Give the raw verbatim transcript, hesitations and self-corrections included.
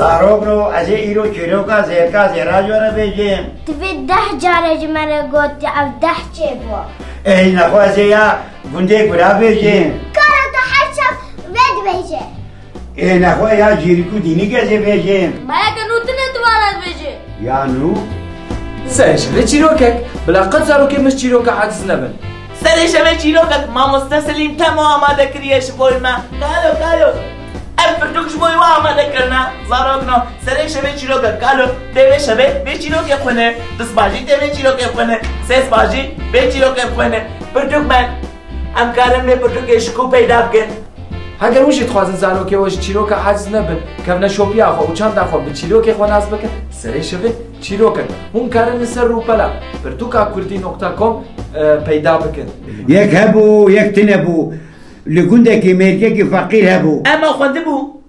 Zarokno, ez ê îro çîroka Zêrka Zêra ji we re bêjim. Tu vê deh care ji me re gotî, ev deh çêbû. Ê nexwe ez ê ya gundê Gula bêjim. Karo tu her şev vê dibêje. Ê nexwe ya Cîrik û Dînik ez ê bêjim. Maya ke nû tune tu vana dibêje. Ya nû? Serê şevê çîrokek. Bila qet zarokê min ji çîroka aciz nebin. Serê şevê çîrokek mamoste Selîm Temo amade kiriye ji bo me. Kalo, kalo. Ev pirtûk ji bo we amade kirine. Zarokno, serê şevê çîrokek kalo. Tê vê şevê vê çîrokê xwine. Du sibah jî tê vê çîrokê xwine. Sê sibah jî vê çîrokê xwine. Pirtûk me. Em karin vê pirtûkê ji ku peyda bikin? Heger hûn jî dixwazin zarokê we ji çîroka aciz nebin, kevneşopiya xwe û çanda xwe bi çîrokê xwe nas bikin, serê şevê çîrokek. Hûn karin li ser rûpela pirtûka kurdî nokta com, e, peyda bikin. Yek hebû, yek tune bû. Li gundekî mêrkekî feqîr hebû. Ema xwendibû.